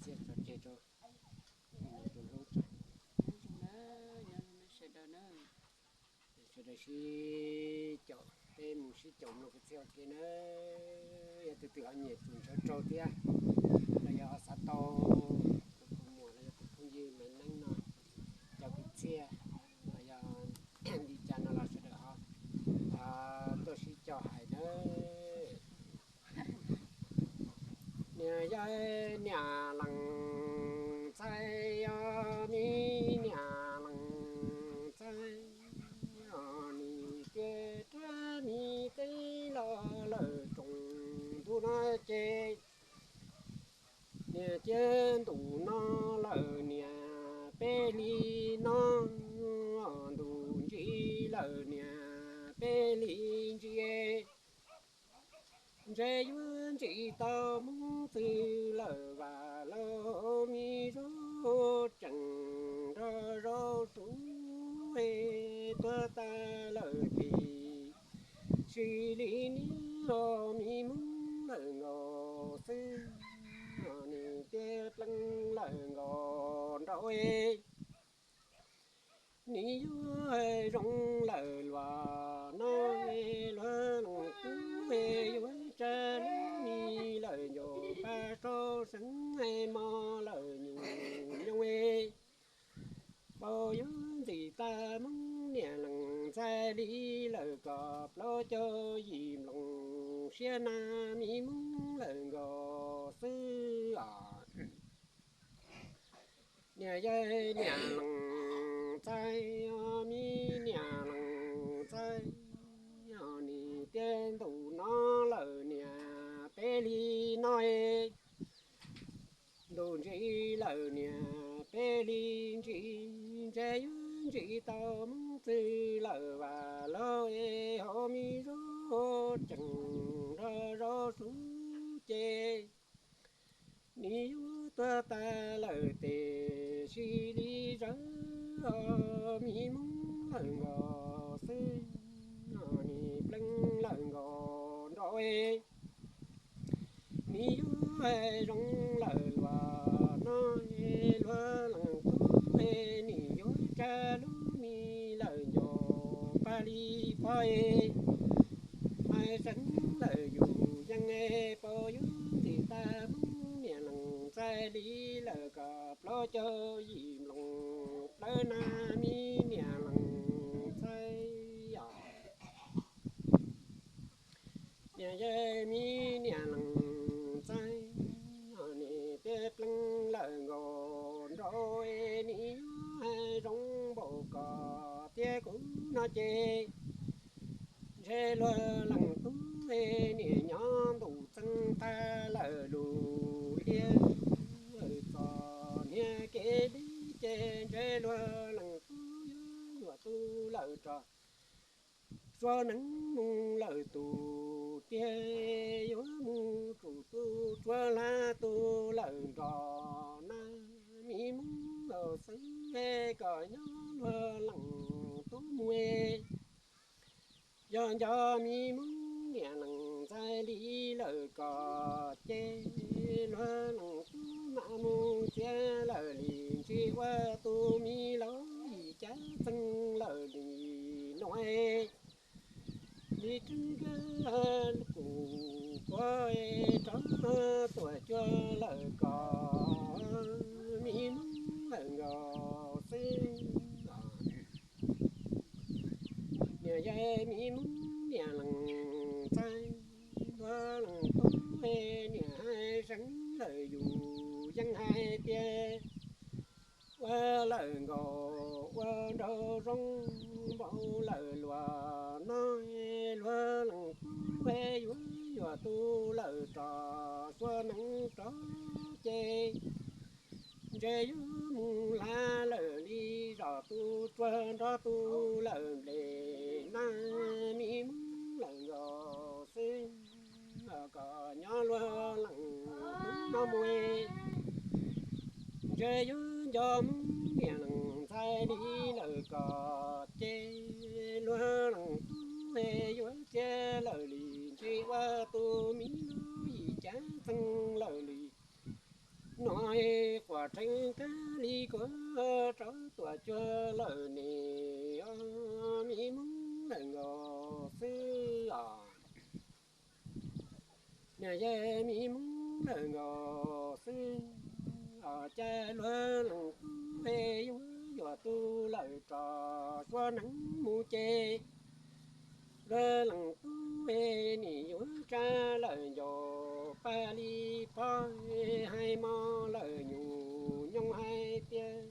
Txhiaj tso tseg rau, rau hlub tso. Sawv daws sib caum, peb mus sib caum mloog kwv txhiaj ua ke na. Yog tus twg ho nyiam tus ntshaw raug thiab los yog xav tau tus kua muam los yog tus phooj ywg me neeb no cov kwv txhiaj los yog li cas no los sawv daws ho tuaj sib caum hais nawb. Niam yog niam lees ntxaij, yog mi niam lees ntxaij, yog nws tias rab mi teb los lawm roos ntuj no ces niam cia ntus no lawm niam peb hlis no, ntus ntsis lawm niam peb hlis ntsis. Ntshe yuav ntsis tau Hmoob txwv lawm vas laug, mi zaub tseem nrog zaub suv tuag tas lawm tim sis li niam los mi Hmoob lawm nkaus xwb, nws tias pleev lawm nkaus nraud. Nws yuav zoo lawm luag no, luag leej tub yuav tsa lub mi lawm ncaus paj saub seev mos lawm nyuam nyoog. Paus yuav ntxim tag Hmoob niam lees ntxaij li lawm kom plaub caug yim nploos siab na, mi Hmoob lawm nkaus xwb os. Niam yog niam lees ntxaij, mi niam lees ntxaij, nws tias ntus no lawm niam peb hlis no, ntus ntsis lawm niam peb hlis ntsis, ntshe yuav ntsis tau Hmoob txwv lawm vas laug, hauv mi zaub tseem nrog zaub suv ces nws yuav tuag tas lawm tes sis li zawv, mi Hmoob lawm nkaus xwb, nws pleev lawm nkaus nraud. Nws yuav zoo lawm luag no, luag leej tub, nws yuav tsa lub mi lawm ncaus paj li pog. Hais seev lawm yus yeej paus yuav ntxim tag Hmoob niam lees ntxaij li lawm kom plaub caug yim nploos plawv na, mi niam lees ntxaij os. Niam yog mi niam lees ntxaij, nws tias pleev lawm nkaus nraud, nws yuav zoo npaum koj thiab kuv no ces ntshe luag leej tub, niam nyob ntuj txeeg tag lawm lus hliab, txom hnia kev deb ces ntshe luag leej tub yuav yuam tu lawm rog. Suav neev mus lawm tus tiag, yuav mus tsum tu tsuag hlab tu lawm nrog na, mi Hmoob los xwb kom nyob luag leej tub mus. Yog nco mi Hmoob niam lees ntxaij li lawm kom ces luag leej tub mam mus txiav lawm li ntsis ua tus mi laus yim cav txeeg lawm li nuav. Li rwb kuv kuav rov tuam cuag lawm kom mi Hmoob lawm nkaus xwb. Niam yog mi Hmoob niam lees ntxaij, luag leej tub, niam hais seev lawm yus yeej hais tias ua lawm nkaus ua nraug zoo npaum lawm luag no, luag leej tub yuav yuam tu lawm rog Suav neev rov ces ntshe yuav mus hlab lawm li zos tu tsuag nrog tu lawm nplej na, mi Hmoob lawm nkaus xwb kom nyob luag leej tub no mus. Ntshe yuav nco Hmoob niam lees ntxaij li lawm kom ces luag leej tub yuav txiav lawm li ntsis ua tus mi laus yim cav txeeg lawm li no quas rheev kag li kuv rov tuam cuag lawm ne, o, mi Hmoob lawm nkaus xwb os. Niam yog mi Hmoob lawm nkaus xwb os, cas luag leej tub yuav yuam tub lawm rov suav neeb mus ces luag leej tub nim yuav tsa lawm ncaus paj li pob, hais mov lawm nyuam nyoog hais tias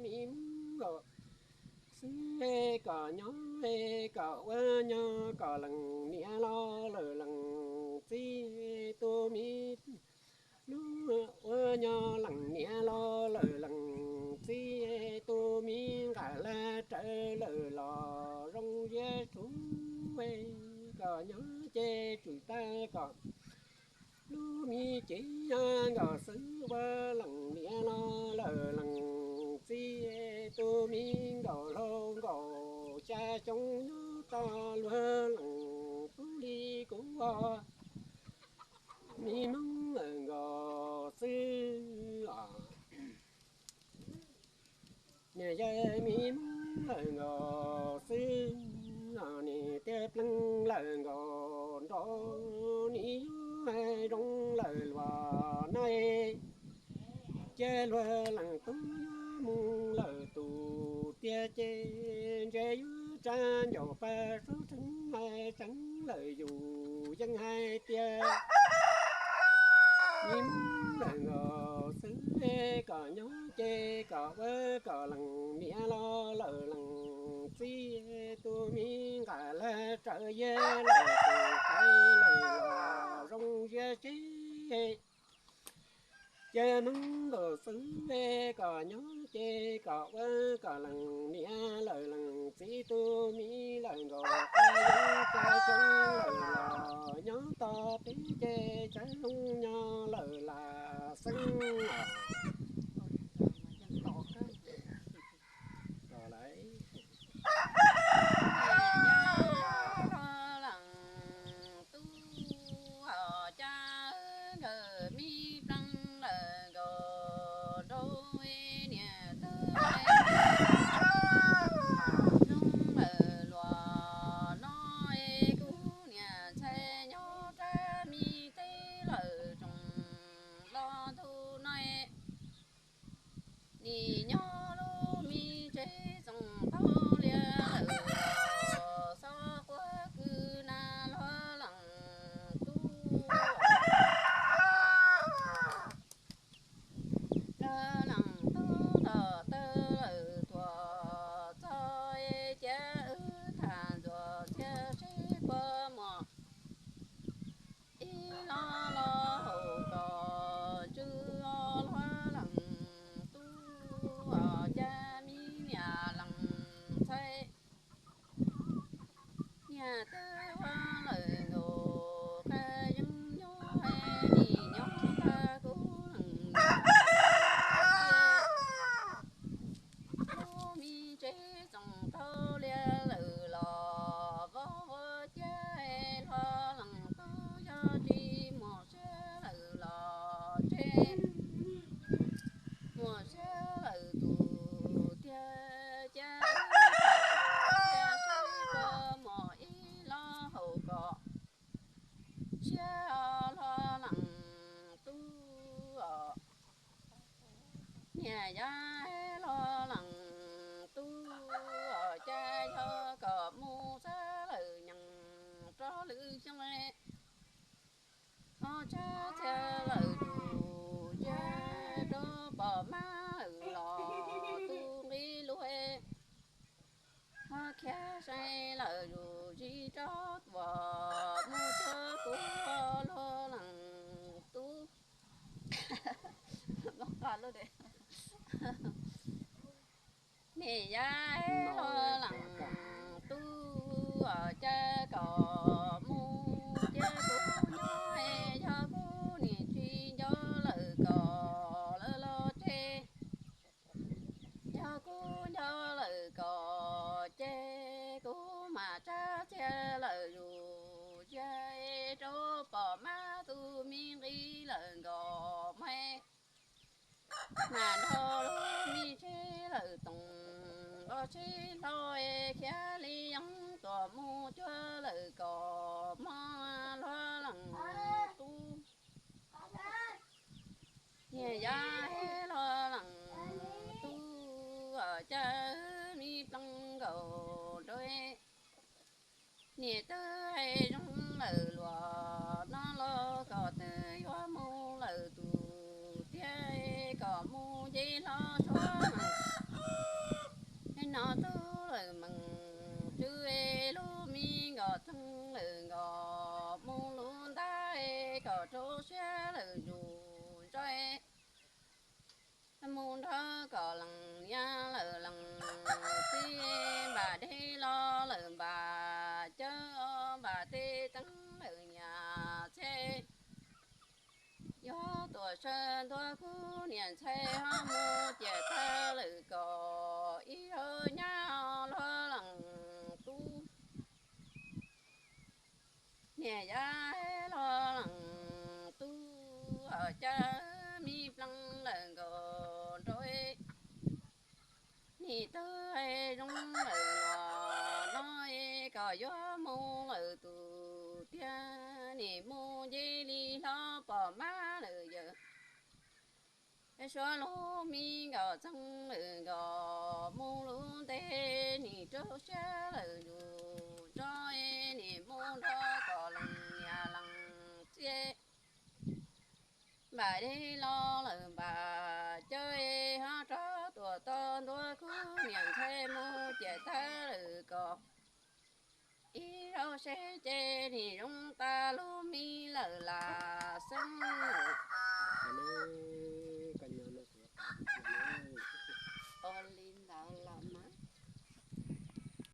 mi Hmoob nkaus xwb, kom nyob kom ua nyog kom leej niam los lawm leej txiv tu mi lub, ua nyog leej niam los lawm leej txiv tu mi nqa lag raws lawm los zoo ziab tsuv, kom nyob ces tsum tag kom lub mi cev nkaus xwb, ua leej niam los lawm leej txiv tu mi nkaus hlau nkaus xya xyoo nyob tau luag leej tub li kuv os, mi Hmoob lawm nkaus xwb os. Niam yog mi Hmoob lawm nkaus xwb os, nim tiag pleev lawm nkaus nrau, nim yuav zoo lawm luag na, cia luag leej tub yuav mus lawm tus tiag ces ntsia yuav tsa ncaus paj suav tseeb, tseeb lawm yus yeej hais tias mi Hmoob lawm nkaus xwb, kom nyob ces kom ua kom leej niam los lawm leej txiv tu mi nqa lag raws yag lawm tus qe lawm los zoo ziab tseeb. Ces Hmoob nkaus xwb, kom nyob ces kom ua kom leej niam lawm leej txiv tu mi lawm nkaus, yeej tsa xyoo lawm los nyob tos peb ces tsa zoo nyob lawm lam xeeb os. Leej tub hos cas nkawd me pleev lawm nkaus nrau, niam tub zoo lawm luag no, kuv niam ntxhais nyob rab me teb lawm tsoom los ntu no. Nim nyob lub me tsev txoos tau lias lawm los xob quav kwv na luag leej tub. Luag leej tub tom taw lawm tuam txog, cia wb tham ntxuav txhia seb puas muaj ib los los haus kom tsw os luag leej tub, cas me niam leej ntxhais niam twb ua lawm nkaus qab yeeb nyob, nim nyob tag kuv leej niam. Lub me tsev txoos tau lias lawm los vov vov cas luag leej tub, yog tsis muaj siab lawm los tseg, muaj siab lawm tus tiag cas wb tham ntxuav txhia seb puas muaj ib los haus kom siab os luag leej tub. Niam yog luag leej tub, cas yog kom mus txog lawm nyeem rau lwm xyoo, ho tsab txhia lawm tus yawg rau pom mab lawm los tus nqi lub, ho khiav sai lawm yus zis rau tuam mus txog kuv luag leej tub. Niam yog luag leej tub, cas kom mus cia kuv nyob, yog kuv niam tsis nco lawm kom lawv los tseg. Yog kuv nco lawm kom ces kuv mam tsab txhia lawm yus yawg rau pom mab tus me nqi lawm nkaus mas. Mas nrog lub me tsheb lawm toom los tsheb hlau, khiav li yoov tuam mus cuag lawm kom mob luag leej tub. Niam yab los leej tub, cas me pleev nkaus rau niam twb hais zoo lawm luag no los kom twb yuav mus lawm tus tiag, kom mus nce hlo suab meej. No tub lawm meej tswb, lub me nkos txeeg lawm nkos mus lub ntab, kom rau siab lawm zus ntso mus nrog kom leej niam lawm leej txiv. Npam dej los lawm npam cawv, npam tej teeb lawm niam txiv. Yuav tuam saw ntuag kub niam ntxhais ho mus ciam tag lawm kom ib zaug nyab luag leej tub. Niam yab los leej tub, cas me pleev lawm nkaus rau nim twb hais zoo lawm luag no, kom yuav mus lawm tus tiag, nim mus nce li hlo pom mab lawm yawm. Suav lub me nkos txeeg lawm nkos mus lub ntev, nim rau siab lawm zus ntso, nim mus nrog kom leej niam leej txiv. Npam dej los lawm npam cawv, ho rov tuam toj ntuag kub niam ntxhais mus ciam tag lawm kom ib zaug seb ces nim zoo tas lub me lawm lam xeeb.